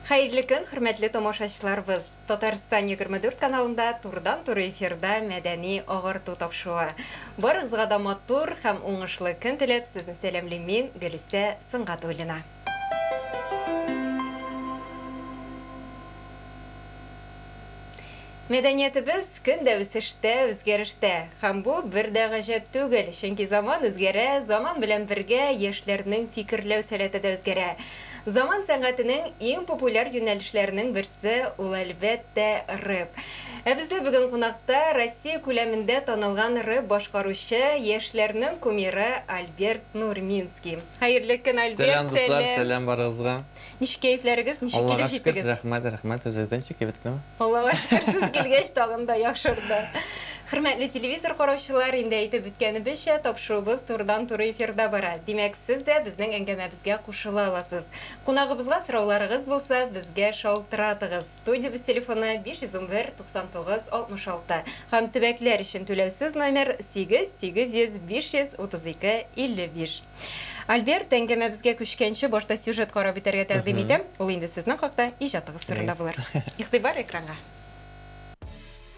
Хәерле көн, хөрмәтле тамашачыларыбыз! Татарстан 24 каналында турыдан-туры эфирда мәдәни агарту тапшыруы. Барыгызга да матур һәм уңышлы көн теләп, сезне сәламлим мин, Гөлүсә Сөнгатуллина. Мәдәниятебез көн дә үсештә, үзгәрештә. Һәм бу бер дә гаҗәп түгел, чөнки заман үзгәрә, заман белән бергә яшьләрнең фикерләү сәләте дә үзгәрә. Заман сәнгатенең иң популяр юнәлешләренең берсе ул, әлбәттә, рэп. Ә бездә бүген кунакта Россия күләмендә танылган рэп башкаручы, яшьләрнең кумиры Альберт Нурминский. Хәерле көн, Альберт! Сәлам, дуслар, сәлам барыгызга! Ничек кәефләрегез, ничек килеп Аллага шөкер, җиттегез? рәхмәт, рәхмәт. Үзегездә ничек, әйбәт кенәме? Аллага шөкер, сез килгәч тагын да яхшырды. Хөрмәтле телевизор караучылар, инде әйтеп үткәнебезчә, тапшыруыбыз турыдан-туры эфирда бара. Димәк, сез дә безнең әңгәмәбезгә кушыла аласыз. Кунагыбызга сорауларыгыз булса, безгә шалтыратыгыз. Студиябез телефоны 511 99 66 һәм төбәкләр өчен түләүсез номер 8 800 532 55. Альберт, әңгәмәбезгә күчкәнче, башта сюжет карап үтәргә тәкъдим итәм. Ул инде сезнең хакта, иҗатыгыз турында булыр. Игътибар экранга.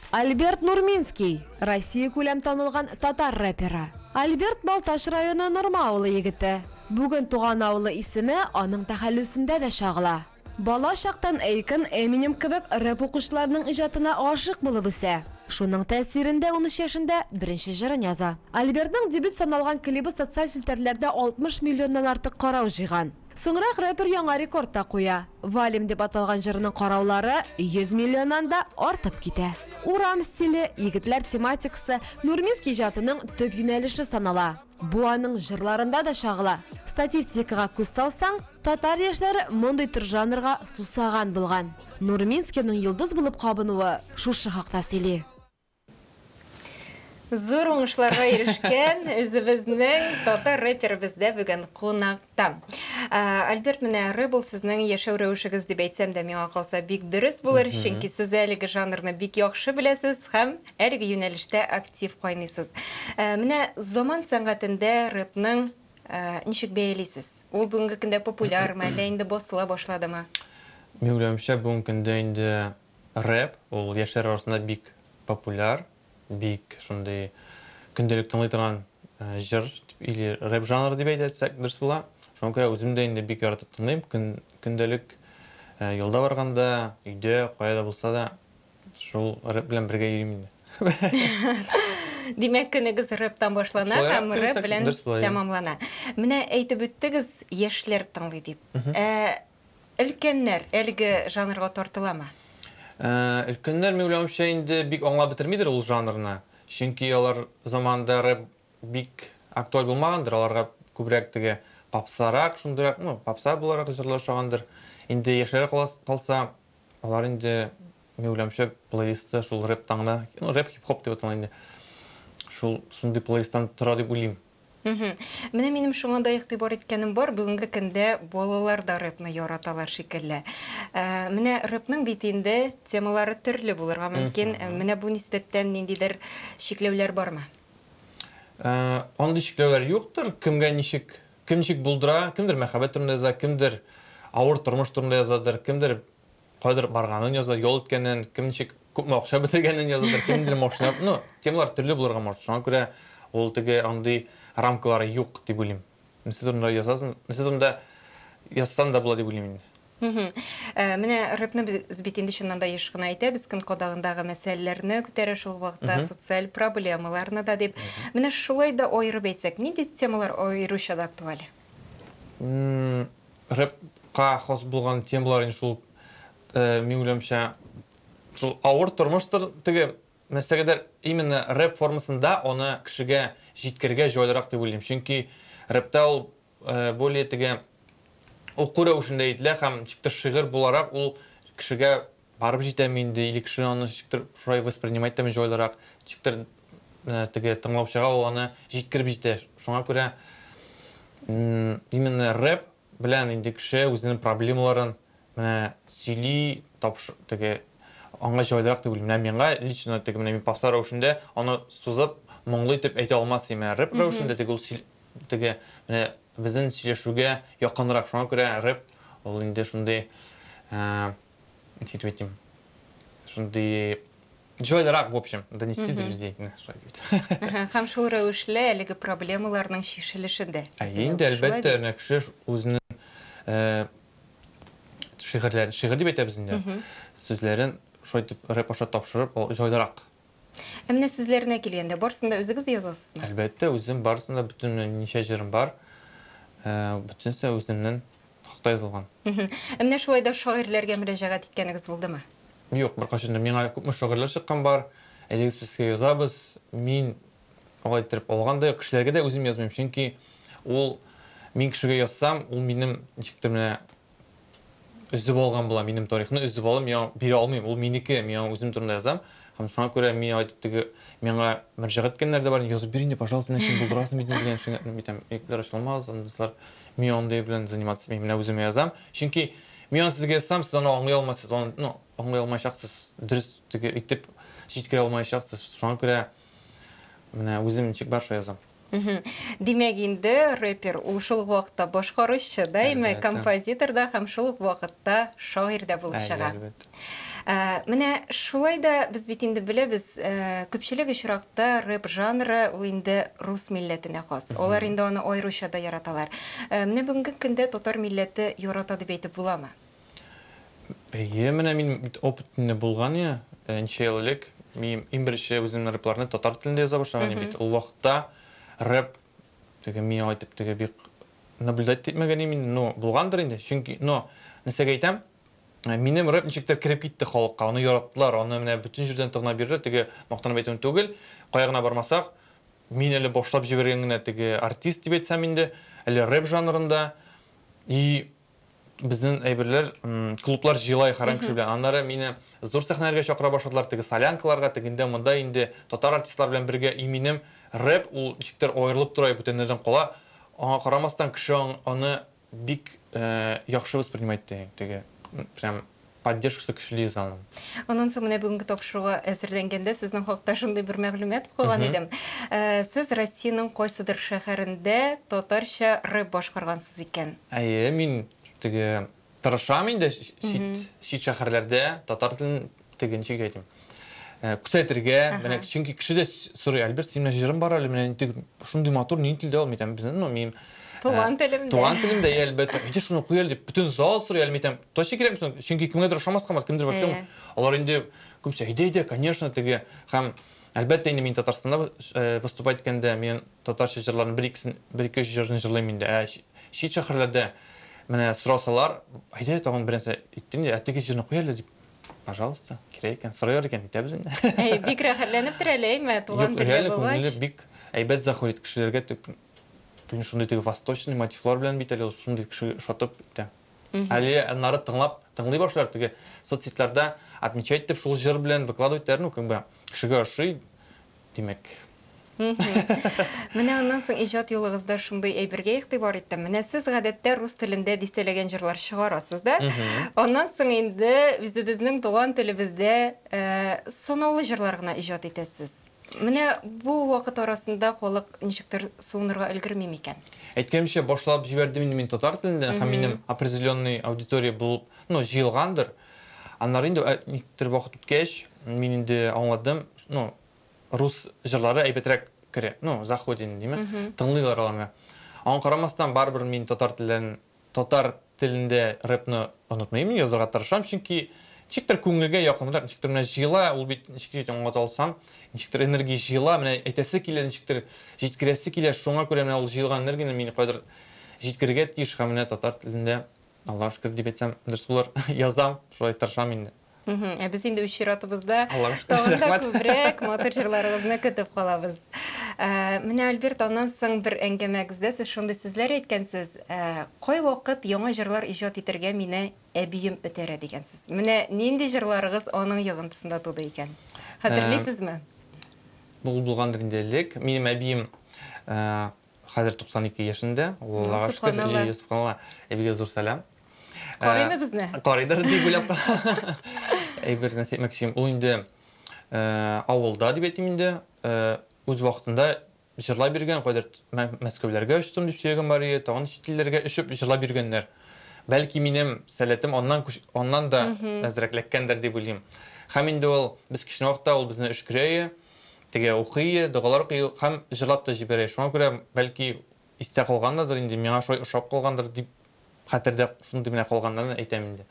Альберт Нурминский, Россия күләм танылган татар рэперы. Альберт Балтач районы Норма авылы егете. Бүген туган авылы исеме аның тәхәллүсендә дә чагыла. Бала чактан Эйкон, Эминем кебек рэп укучыларының иҗатына гашыйк булып үсә. Шуның тәэсирендә 13 яшендә беренче җырын яза. Альбертның дебют саналган клибы социаль челтәрләрдә 60 миллионнан артык карау җыйган. Соңрак рэпер яңа рекорд та куя. Валим дип аталган җырының караулары 100 миллионнан да артып китә. Урам стиле, егетләр тематикасы Нурминский иҗатының төп юнәлеше санала. Бу аның җырларында да чагыла. Статистикага күз салсаң, татар яшьләре мондый төр жанрга сусаган булган. Нурминскийның йолдыз булып кабынуы шушы хакта сөйли. Зур уңышларга ирешкән үзебезнең татар рэперы бездә бүген кунакта. Альберт, менә рэп ул сезнең яшәү рәвешегез дип әйтсәм дә, миңа калса бик дөрес булыр, чөнки сез әлеге жанрны бик яхшы беләсез һәм әлеге юнәлештә актив кайныйсыз. Менә заман сәнгатендә рэпның ничек бәялисез? Ул бүгенге көндә популярмы, әллә инде басыла башладымы? Мин уйлавымча, бүгенге көндә инде рэп ул яшьләр арасында бик популяр, бик шундый көндәлек тыңлый торган җыр или рэп жанры дип әйтсәк дөрес була. Шуңа күрә үзем дә инде бик яратып тыңлыйм. Көндәлек юлда барганда, өйдә, кая да булса да шул рэп белән бергә йөрим инде. Димәк, көнегез рэптан башлана һәм рэп белән тәмамлана. Менә әйтеп үттегез, яшьләр тыңлый дип. Ә өлкәннәр әлеге жанрга тартыламы? Өлкәннәр, мин уйлавымча, инде бик аңлап бетермидер ул жанрны. Чөнки алар заманында рэп бик актуаль булмагандыр, аларга күбрәк теге попсарак, шундыйрак, ну, попса буларак җырлар ошагандыр. Инде яшьләр калса, алар инде, мин уйлавымча, плейлисты шул рэптан гына, ну, рэп хип-хоп дип атала инде. Шул шундый плейлисттан тора дип уйлыйм. Менә минем шуңа да игътибар иткәнем бар, бүгенге көндә балалар да рэпны яраталар шикелле. Менә рэпның бит инде темалары төрле булырга мөмкин. Менә бу нисбәттән ниндидер чикләүләр бармы? Андый чикләүләр юктыр. Кемгә ничек, кем ничек булдыра, кемдер мәхәббәт турында яза, кемдер авыр тормыш турында язадыр, кемдер кайдыр барганын яза, ял иткәнен, кем ничек күпме акча бетергәнен язадыр, кемдер машина, ну, темалар төрле булырга может. Шуңа күрә ул теге андый рамкалары юк дип уйлыйм. Нәрсә турында язасың, нәрсә турында язсаң да була дип уйлыйм инде. Менә рэпны без бит инде чыннан да еш кына әйтәбез, көн кадагындагы мәсьәләләрне күтәрә, шул вакытта социаль проблемаларны да дип. Менә шулай да аерып әйтсәк, нинди темалар аеруча да актуаль? Рэпка хас булган темалар инде шул, мин уйлавымча, шул авыр тормыштыр, теге нәрсәгәдер именно рэп формасында аны кешегә җиткерергә җайлырак дип уйлыйм. Чөнки рэпта ул более теге уку рәвешендә әйтелә һәм ничектер шигырь буларак ул кешегә барып җитәме инде, или кеше аны ничектер шулай воспринимать итәме җайлырак, ничектер теге тыңлаучыга ул аны җиткереп җитә. Шуңа күрә именно рэп белән инде кеше үзенең проблемаларын менә сөйли, тапш теге аңа җайлырак дип уйлыйм. Менә миңа лично теге менә мин попса рәвешендә аны сузып, моңлы итеп әйтә алмас идем. Менә рэп рәвешендә теге ул теге менә безнең сөйләшүгә якынрак. Шуңа күрә рэп ул инде шундый Ничек дип әйтим, шундый җайлырак, в общем, донести до людей. Менә шулай дип әйтәм. Һәм шул рәвешле әлеге проблемаларның чишелеше дә. Әйе инде, әлбәттә, менә кеше үзенең шигырьләрен, шигырь дип әйтәбез инде, сүзләрен шулай итеп рэп аша тапшырып, ул җайлырак. Ә менә сүзләренә килгәндә, барысын да үзегез язасызмы? Әлбәттә, үзем барысын да, бөтен ничә җырым бар, бөтенесе үземнең хакта язылган. Ә менә шулай да шагыйрьләргә мөрәҗәгать иткәнегез булдымы? Юк, беркайчан да. Миңа күпме шагыйрьләр чыккан бар, әйдәгез без сезгә язабыз. Мин алай иттереп алган да юк, кешеләргә дә үзем язмыйм, чөнки ул мин кешегә язсам, ул минем ничектер менә өзеп алган була, минем тарихны өзеп алып, мин аңа бирә алмыйм, ул минеке, мин аңа үзем турында язам. Һәм шуңа күрә мин әйтеп теге миңа мөрәҗәгать иткәннәр дә бар, язып бир инде, пожалуйста, менә син булдырасың бит инде дигән шуңа мин әйтәм, егетләр ачылмас, андыйлар, мин андый белән заниматься итмим, менә үземә язам. Чөнки мин аны сезгә язсам, сез аны аңлый алмассыз, аны, ну, аңлый алмаячаксыз, дөрес теге итеп җиткерә алмаячаксыз. Шуңа күрә менә үзем ничек бар, шулай язам. Димәк инде, рэпер ул шул ук вакытта башкаручы да, әйме, композитор да һәм шул ук вакытта шагыйрь дә булып чыга. Менә шулай да без бит инде беләбез, күпчелек очракта рэп жанры ул инде рус милләтенә хас. Алар инде аны аеруча да яраталар. Менә бүгенге көндә татар милләте ярата дип әйтеп буламы? Әйе, менә мин бит опыт инде булган я, ничә ел элек мин иң беренче үземнең рэпларны татар телендә яза башлаган идем бит. Ул вакытта рэп теге мин алай итеп теге бик наблюдать итмәгән идем инде, но булгандыр инде. Чөнки, но нәрсәгә әйтәм, минем рэп ничектер кереп китте халыкка, аны яраттылар, аны менә бөтен җирдән тыгына бирделәр, теге мактанып әйтүем түгел, кая гына бармасак, мин әле башлап җибәргән генә теге артист дип әйтсәм инде, әле рэп жанрында. И безнең әйберләр, клублар җыела хәрәм кеше белән. Аннары мине зур сәхнәләргә чакыра башладылар, теге солянкаларга, тегендә, монда инде татар артистлар белән бергә. И минем рэп ул ничектер аерылып тора, бүтәннәрдән кала. Аңа карамастан кеше аны бик яхшы воспринимать итә, теге прям поддержкасы көчле аның. Аннан соң менә бүгенге тапшыруга әзерләнгәндә сезнең хакта шундый бер мәгълүмат укыган идем. Сез Россиянең кайсыдыр шәһәрендә татарча рэп башкаргансыз икән. Әйе, мин теге тырышам инде чит шәһәрләрдә татар телен теге ничек әйтим, күрсәтергә, менә чөнки кеше дә сорый, Альберт, синең менә җырың бар әле, менә теге шундый матур, нинди телдә ул, мин әйтәм, безнең, ну, мин туган телемдә. Туган телемдә, әйе, әлбәттә. Әйдә шуны куй әле дип, бөтен зал сорый әле, мин әйтәм, точно кирәкме соң? Чөнки кемгәдер ошамаска бар, кемдер вообще. Алар инде күбесе, әйдә, әйдә, конечно, теге. Һәм әлбәттә инде мин Татарстанда выступать иткәндә, мин татарча җырларны бер-икесен, бер-ике өч җырны җырлыйм инде. Ә чит шәһәрләрдә менә сорасалар, әйдә тагын бер нәрсә әйттем инде, ә теге җырны куй әле дип. Пожалуйста, кирәк икән, сорыйлар икән, әйтәбез инде. Әй, бик рәхәтләнептер әле, әйме, туган телдә булгач. Күңеле бик әйбәт заходит кешеләргә, дип, блин, шундый теге восточный мотивлар белән бит әле ул шундый кеше ошатып итә. Әле аннары тыңлап, тыңлый башлар теге соцсетьләрдә отмечать итеп шул җыр белән выкладывать итәләр, ну, как бы кешегә ошый, димәк. Менә аннан соң иҗат юлыгызда шундый әйбергә игътибар иттем. Менә сез гадәттә рус телендә дистәләгән җырлар чыгарасыз да. Аннан соң инде үзебезнең туган телебездә санаулы җырлар гына иҗат итәсез. Менә бу вакыт арасында халык ничектер суынырга өлгерми микән? Әйткәнемчә, башлап җибәрдем инде мин татар телендә, һәм минем определенный аудитория булып, ну, җыелгандыр. Аннары инде никтер вакыт үткәч, мин инде аңладым, ну, рус җырлары әйбәтрәк керә, ну, заходит инде, димә, тыңлыйлар аларны. Аңа карамастан, барыбер мин татар телен, татар телендә рэпны онытмыйм, язарга тырышам, чөнки ничектер күңелгә якынрак, ничектер менә җыела, ул бит ничек дип аңлата алсам, ничектер энергия җыела, менә әйтәсе килә, ничектер җиткерәсе килә, шуңа күрә менә ул җыелган энергияне мин кайдыр җиткерергә тиеш, һәм менә татар телендә, Аллаһка шөкер дип әйтсәм, дөрес булыр, язам, шулай тырышам инде. Ә без инде үз чиратыбызда тагын да күбрәк матур җырларыгызны көтеп калабыз. Менә, Альберт, аннан соң бер әңгәмәгездә сез шундый сүзләр әйткәнсез, кайвакыт яңа җырлар иҗат итәргә мине әбием этәрә дигәнсез. Менә нинди җырларыгыз аның йогынтысында туды икән? Хәтерлисезме? Бу булгандыр инде элек. Минем әбием хәзер 92 яшендә. Аллага шөкер, субханалла. Әбигә зур сәлам. Карыймы безне? Карыйдыр дип уйлап. Әйбер нәрсә әйтмәкче. Ул инде авылда дип әйтим инде, үз вакытында җырлап йөргән, кайдыр Мәскәүләргә очтым дип сөйләгән бар иде, тагын чит илләргә очып җырлап йөргәннәр. Бәлки минем сәләтем аннан аннан да әзрәк эләккәндер дип уйлыйм. Һәм инде ул без кечкенә вакытта ул безне өшкерә, теге укый, догалар укый һәм җырлап та җибәрә. Шуңа күрә бәлки истә калгандыр инде, миңа шулай ошап калгандыр дип хәтердә шундый менә калганнарын әйтәм инде.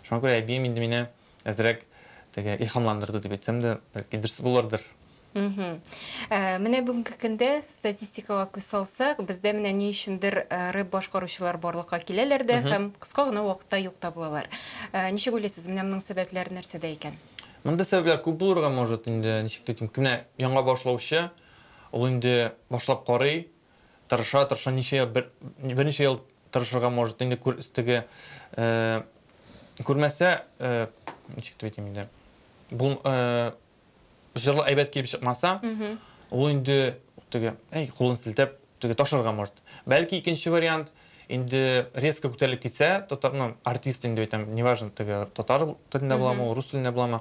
Шуңа күрә әбием инде мине әзрәк теге илһамландырды дип әйтсәм дә, бәлки дөрес булырдыр. Менә бүгенге көндә статистикага күз салсак, бездә менә ни өчендер рэп башкаручылар барлыкка киләләр дә һәм кыска гына вакытта юк та булалар. Ничек уйлыйсыз, менә моның сәбәпләре нәрсәдә икән? Монда сәбәпләр күп булырга может инде, ничек тә әйтим, менә яңа башлаучы, ул инде башлап карый, тырыша, тырыша, ничә ел, берничә ел тырышырга может, инде күр, теге күрмәсә, ничек дип әйтим инде, бул, җырлы әйбәт килеп чыкмаса, ул инде теге, әй, кулын селтәп, теге ташларга может. Бәлки икенче вариант, инде резко күтәрелеп китсә, татар, ну, артист инде әйтәм, неважно, теге татар телендә буламы, ул рус телендә буламы,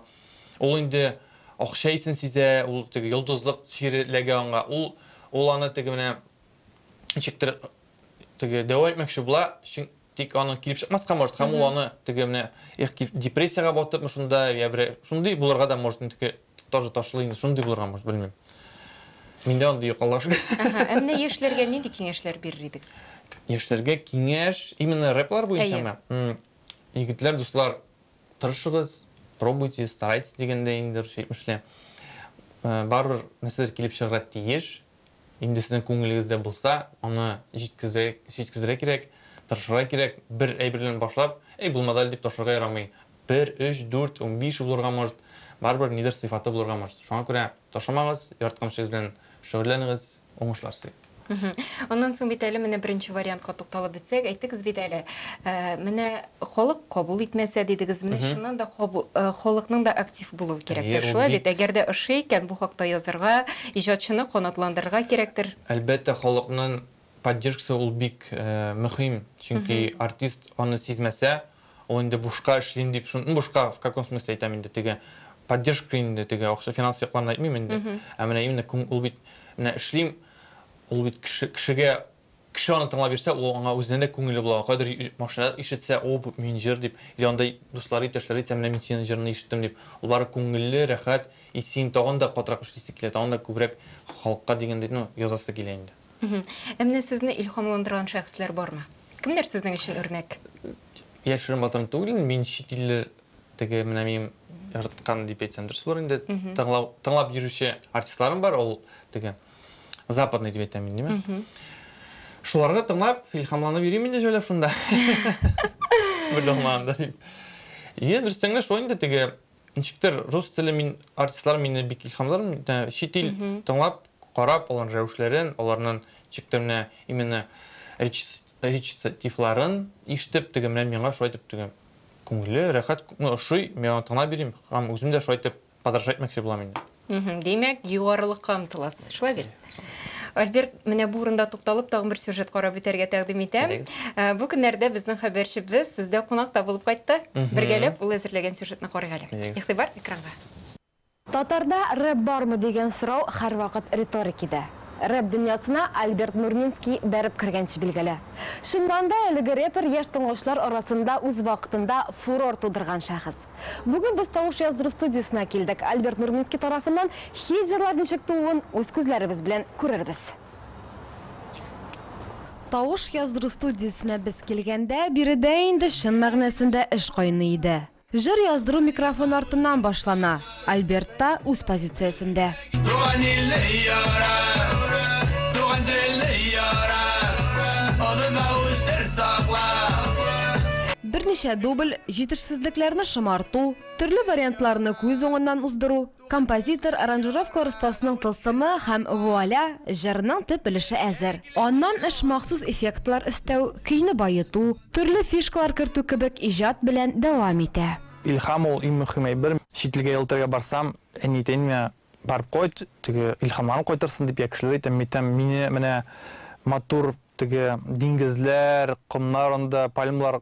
ул инде акча исен сизә, ул теге йолдызлык чире эләгә аңа, ул ул аны теге менә ничектер теге дәва итмәкче була, тик аның килеп чыкмаска может, һәм ул аны теге менә эх, депрессиягә батыпмы шунда, я бер шундый булырга да может, теге тоже ташлый инде, шундый булырга может, белмим. Миндә андый юк, Аллага шөкер. Ә менә яшьләргә нинди киңәшләр бирер идегез? Яшьләргә киңәш, именно рэплар буенчамы? Егетләр, дуслар, тырышыгыз, пробуйте, старайтесь дигәндәй инде русча әйтмешли. Барыбер нәрсәдер килеп чыгарга тиеш. Инде сезнең күңелегездә булса, аны җиткезергә кирәк, тырышырга кирәк. Бер әйбер белән башлап, әй, булмады әле дип ташларга ярамый. 1, 3, 4, 15 булырга может, барыбер нидер сыйфаты булырга может. Шуңа күрә ташламагыз, яраткан эшегез белән шөгыльләнегез, уңышлар сезгә. Аннан соң бит әле менә беренче вариантка тукталып бетсәк, әйттегез бит әле, менә халык кабул итмәсә дидегез, менә чыннан да халыкның да актив булуы кирәктер. Шулай бит, әгәр дә ошый икән, бу хакта язарга, иҗатчыны канатландырырга кирәктер. Әлбәттә, халыкның поддержкасы ул бик мөһим, чөнки артист аны сизмәсә, ул инде бушка эшлим дип, ну бушка в каком смысле әйтәм инде, теге поддержка инде, теге акча финанс якларын әйтмим инде, ә менә именно ул бит менә эшлим, ул бит кешегә, кеше аны тыңлап йөрсә, ул аңа үзенә дә күңеле була. Кайдыр машинада ишетсә, о, бу мин җыр дип, или анда дуслары, иптәшләре әйтсә, менә мин синең җырыңны ишеттем дип, ул бары күңелле, рәхәт, и син тагын да катырак эшлисе килә, тагын да күбрәк халыкка дигәндәй, ну, язасы килә инде. Ә менә сезне илһамландырган шәхесләр бармы? Кемнәр сезнең өчен үрнәк? Яшерен батырым түгел, мин чит илләр теге менә минем яраткан дип әйтсәм дөрес булыр инде. Тыңлап йөрүче артистларым бар, ул теге западный дип әйтәм инде, димме? Шуларга тыңлап, илһамланып йөрим инде җайлап шунда. Бер дә алмаганда дип. Е, дөрестән генә шулай инде теге ничектер рус теле мин артистлар мине бик илһамландыра, чит ил тыңлап, карап, аларның рәвешләрен, аларның ничектер менә именно речитативларын ишетеп, теге менә миңа шулай итеп теге күңелле, рәхәт, ну, ошый, мин аны тыңлап йөрим, һәм үзем дә шулай итеп подражать итмәкче булам инде. Димәк, югарылыкка омтыласыз, шулай бит? Альберт, менә бу урында тукталып, тагын бер сюжет карап үтәргә тәкъдим итәм. Бу көннәрдә безнең хәбәрчебез сездә кунакта булып кайтты. Бергәләп ул әзерләгән сюжетны карыйк әле. Игътибар экранга. Татарда рэп бармы дигән сорау һәрвакыт риторик иде. Рэп дөньясына Альберт Нурминский бәреп кергәнче билгеле. Чыннан да әлеге рэпер яшь тыңлаучылар арасында үз вакытында фурор тудырган шәхес. Бүген без тавыш яздыру студиясенә килдек. Альберт Нурминский тарафыннан хит җырлар ничек тууын үз күзләребез белән күрербез. Тавыш яздыру студиясенә без килгәндә, биредә инде чын мәгънәсендә эш кайный иде. Җыр яздыру микрофон артыннан башлана. Альберт та үз позициясендә. Туган илне ярат, туган телне ярат, алына үстер сакла. Берничә дубль, җитешсезлекләрне шомарту, төрле вариантларны күз уңыннан уздыру, композитор, аранжировкалар остасының тылсымы һәм вуаля, җырның төп өлеше әзер. Аннан эш махсус эффектлар өстәү, көйне баету, төрле фишкалар кертү кебек иҗат белән дәвам итә. Илһам ул иң мөһим әйбер. Чит илгә ял итәргә барсам, әни әйтә инде миңа, барып кайт, теге илһамланып кайтырсың дип, я кешеләр әйтә, мин әйтәм, мине менә матур теге диңгезләр, комнар анда, пальмалар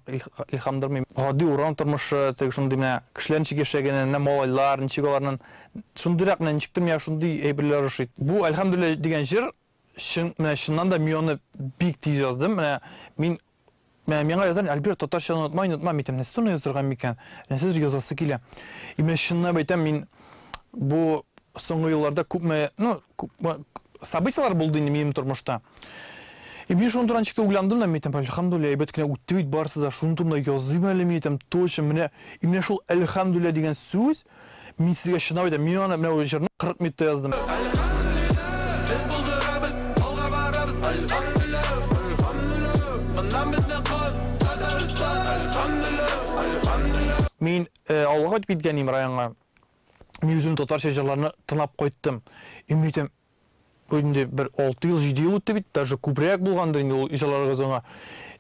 илһамдырмый. Гади урам тормышы, теге шундый менә кешеләр ничек яшәгәнен, менә малайлар ничек аларның шундыйрак менә ничектер миңа шундый әйберләр ошый. Бу әлхәмдүлилләһ дигән җыр, чын, менә чыннан да мин аны бик тиз яздым. Менә мин Миңа язар, Альберт, татарча онытма, онытма, мин әйтәм, нәрсә турында яздырган микән? Нәрсәдер язасы килә. И менә чынлап әйтәм, мин бу соңгы елларда күпме, ну, күпме событияләр булды инде минем тормышта. И мин шуның турында ничек тә уйландым да, мин әйтәм, әлхәмдүлилләһ, әйбәт кенә үтте бит барысы да, шуның турында языйм әле, мин әйтәм, точно, менә, и менә шул әлхәмдүлилләһ дигән сүз, мин сезгә чынлап әйтәм, мин аны менә ул җырны 40 минутта яздым. Әлхәмдүлилләһ, без булдырабыз, алга барабыз, әлхәмдүлилләһ, әлхәмдүлилләһ, моннан безне кот, Татарстан, әлхәмдүлилләһ, әлхәмдүлилләһ. Мин авылга кайтып киткән идем районга. Мин үзем татарча җырларны тыңлап кайттым. И мин әйтәм, инде бер 6 ел, 7 ел үтте бит, даже күбрәк булгандыр инде ул җырларыгыз аңа.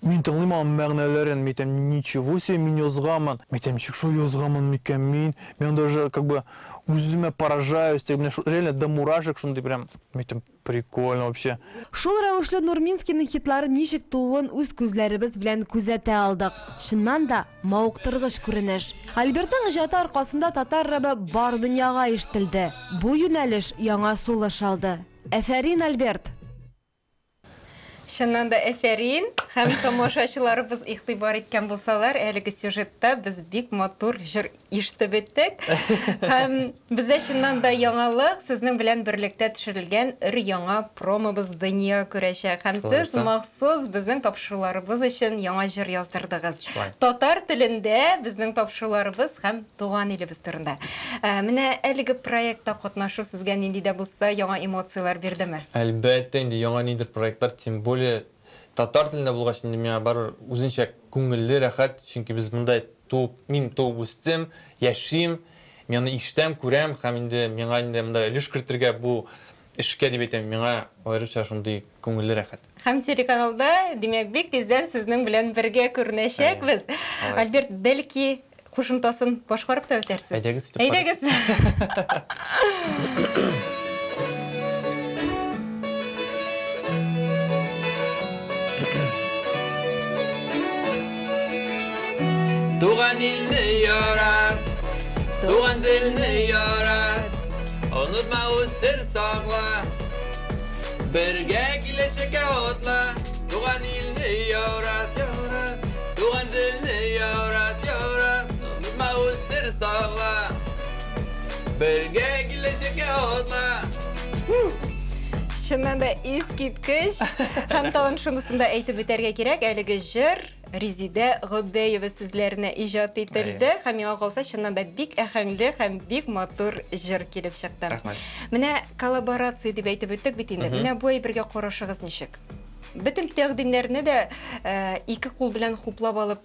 Мин тыңлыйм аның мәгънәләрен, мин әйтәм, ничего себе, мин язганмын. Мин әйтәм, ничек шулай язганмын микән мин? Мин даже как бы үз-үземә поражаюсь, теге менә реально до мурашек шундый прям, мин әйтәм, прикольно вообще. Шул рәвешле Нурминскийның хитлары ничек тууын үз күзләребез белән күзәтә алдык. Чыннан да, мавыктыргыч күренеш. Альбертның иҗаты аркасында татар рэбы бар дөньяга ишетелде. Бу юнәлеш яңа сулыш алды. Әфәрин, Альберт! Чыннан да әфәрин! Һәм тамашачыларыбыз игътибар иткән булсалар, әлеге сюжетта без бик матур җыр ишетеп беттек. Һәм бездә чыннан да яңалык, сезнең белән берлектә төшерелгән өр-яңа промобыз дөнья күрәчәк. Һәм сез махсус безнең тапшыруларыбыз өчен яңа җыр яздырдыгыз. Татар телендә безнең тапшыруларыбыз һәм туган илебез турында. Менә әлеге проектта катнашу сезгә нинди дә булса яңа эмоцияләр бирдеме? Әлбәттә инде, яңа ниндидер проектлар, тем более татар телендә булгач инде миңа барыбер үзенчә күңелле, рәхәт, чөнки без монда туып, мин туып үстем, яшим, мин аны ишетәм, күрәм һәм инде миңа инде монда өлеш кертергә бу эшкә дип әйтәм, миңа аеруча шундый күңелле, рәхәт. Һәм телеканалда, димәк, бик тиздән сезнең белән бергә күренәчәкбез. Альберт, бәлки, кушымтасын башкарып та үтәрсез. Әйдәгез, итеп Әйдәгез. Туган илне ярат, туган телне ярат, онытма, үстер, сакла. Бергә киләчәккә атла, туган илне ярат, ярат, туган телне ярат, ярат, онытма, үстер, сакла. Бергә киләчәккә атла. Чыннан да искиткеч. Һәм тагын шунысын да әйтеп үтәргә кирәк, әлеге җыр Резидә Гобәева сүзләренә иҗат ителде. Һәм миңа калса, чыннан да бик әһәңле һәм бик матур җыр килеп чыкты. Рәхмәт. Менә коллаборация дип әйтеп үттек бит инде. Менә бу әйбергә карашыгыз ничек? Бөтен тәкъдимнәрне дә ике кул белән хуплап алып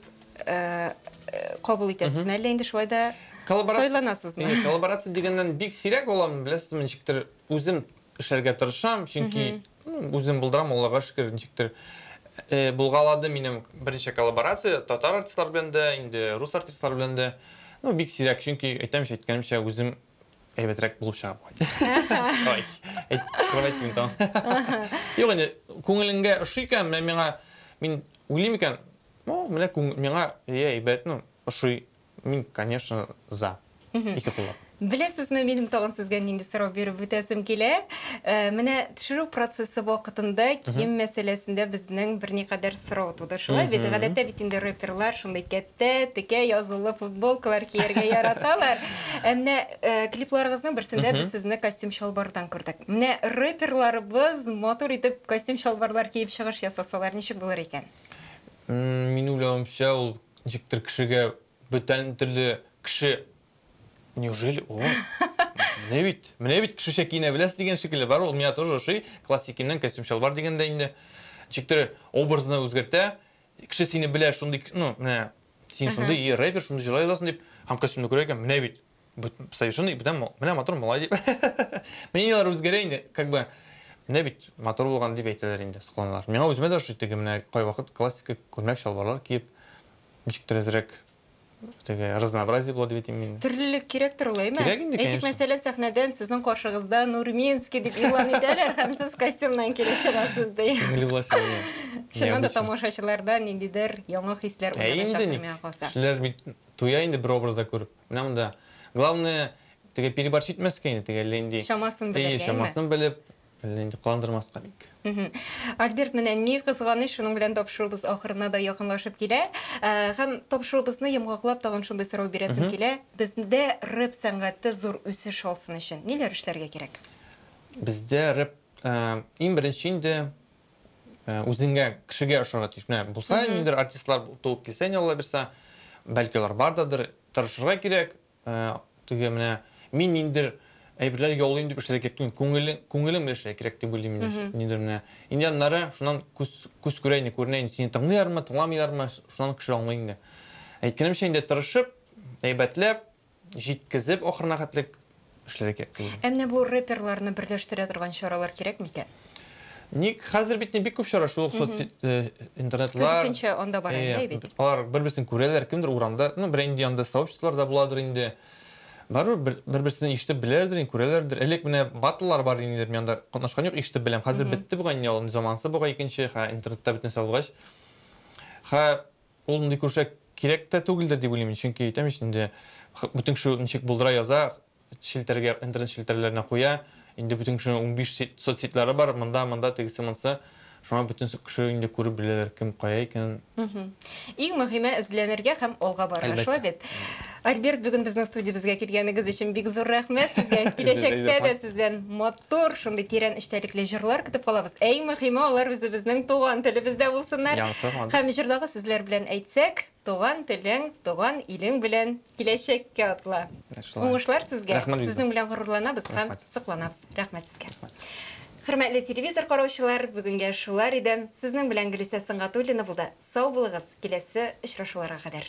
кабул итәсезме? Әллә инде шулай да сайланасызмы? Коллаборация дигәннән бик сирәк алам, беләсезме, ничектер үзем эшләргә тырышам, чөнки үзем булдырам, Аллага шөкер, ничектер булгалады минем берничә коллаборация татар артистлар белән дә, инде рус артистлар белән дә. Ну, бик сирәк, чөнки әйтәм, әйткәнемчә, үзем әйбәтрәк булып чыга бугай. Ой, кычкырып әйттем тагын. Юк инде, күңелеңгә ошый икән, менә миңа, мин уйлыйм икән, ну, менә миңа әйбәт, ну, ошый. Мин, конечно, за. Ике куллап. Беләсезме, минем тагын сезгә нинди сорау биреп үтәсем килә? Менә төшерү процессы вакытында кием мәсьәләсендә безнең берникадәр сорау туды. Шулай бит, гадәттә бит инде рэперлар шундый кәттә, текә язулы футболкалар кияргә яраталар. Ә менә клипларыгызның берсендә без сезне костюм-чалбардан күрдек. Менә рэперларыбыз матур итеп костюм-чалбарлар киеп чыгыш ясасалар, ничек булыр икән? Мин уйлавымча, ул ничектер кешегә бүтән төрле кеше. Неужели он? Менә бит, менә бит кешечә киенә беләсез дигән шикелле. Бар ул миңа тоже ошый. Классик киемнән костюм-чалбар дигәндә инде ничектер образны үзгәртә. Кеше сине белә шундый, ну, менә син шундый и рэпер, шундый җырлар язасың дип, һәм костюмны күрә икән, менә бит совершенно бүтән, менә матур малай дип. Мнениеләр үзгәрә инде, как бы менә бит матур булган дип әйтәләр инде, сокланалар. Миңа үземә дә ошый теге менә кайвакыт классика күлмәк чалбарлар киеп, ничектер әзрәк теге разнообразие була дип әйтим мин. Төрлелек кирәктер ул, әйме? Кирәк инде, Әйтик, конечно. мәсәлән, сәхнәдән сезнең каршыгызда Нурминский дип игълан итәләр һәм сез костюмнан килеп чыгасыз ди. Күңелле булачак, әйе. Чыннан да Необычно. тамашачыларда ниндидер яңа хисләр Ә инде уяначак ник? миңа калса. Кешеләр бит туя инде бер образда күреп. Менә монда главное теге переборщить итмәскә инде, теге әллә инде. Чамасын Әйе, белергә, әйме? чамасын белеп. Әллә инде кыландырмаска бик. Альберт, менә ни кызганыч, шуның белән тапшыруыбыз ахырына да якынлашып килә. Һәм тапшыруыбызны йомгаклап тагын шундый сорау бирәсем килә. Бездә рэп сәнгате зур үсеш алсын өчен ниләр эшләргә кирәк? Бездә рэп иң беренче инде үзеңгә, кешегә ошарга тиеш. Менә булса ниндидер артистлар туып килсә, инде Алла бирсә, бәлки алар бар дадыр, тырышырга кирәк. Теге менә мин ниндидер әйберләр яулыйм дип эшләргә кирәк түгел, күңелең, күңелең белән эшләргә кирәк дип уйлыйм мин. Ниндидер менә. Инде аннары шуннан күз, күз күрә инде, күренә инде, сине тыңлыйлармы, тыңламыйлармы, шуннан кеше аңлый инде. Әйткәнемчә инде тырышып, әйбәтләп, җиткезеп ахырына хәтле эшләргә кирәк дип уйлыйм. Ә менә бу рэперларны берләштерә торган чаралар кирәк микән? Ник хәзер бит бик күп чара шул ук соцсеть, интернетлар. Күбесенчә анда бара инде бит. Алар бер-берсен күрәләр, кемдер урамда, ну, берәр инде анда сообществолар да буладыр инде. Барыбер бер-берсен ишетеп беләләрдер, инде күрәләрдер. Элек менә баттлар бар инде, мин анда катнашкан юк, ишетеп беләм. Хәзер бетте бугай инде ул, заманасы бугай икенче, ха, интернетта бөтен нәрсә булгач. Ха, ул мондый күршә кирәк тә түгелдер дип уйлыйм, чөнки әйтәм ич инде, бөтен кеше ничек булдыра яза, челтәргә, интернет челтәрләренә куя. Инде бөтен кешенең 15 соцсетьләре бар, монда, монда, тегесе, монсы. Шуңа бөтен кеше инде күреп беләләр, кем кая икәнен. Иң мөһиме эзләнергә һәм алга барырга, шулай бит? Альберт, бүген безнең студиябезгә килгәнегез өчен бик зур рәхмәт сезгә. Киләчәктә дә сездән матур, шундый тирән эчтәлекле җырлар көтеп калабыз. Ә иң мөһиме, алар үзебезнең туган телебездә булсыннар. Һәм җырдагы сүзләр белән әйтсәк, туган телең, туган илең белән киләчәккә атла. Уңышлар сезгә. Сезнең белән горурланабыз һәм сокланабыз. Рәхмәт сезгә. Хөрмәтле телевизор караучылар, бүгенгә шулар иде. Сезнең белән Гөлүсә Сөнгатуллина булды. Сау булыгыз, киләсе очрашуларга кадәр.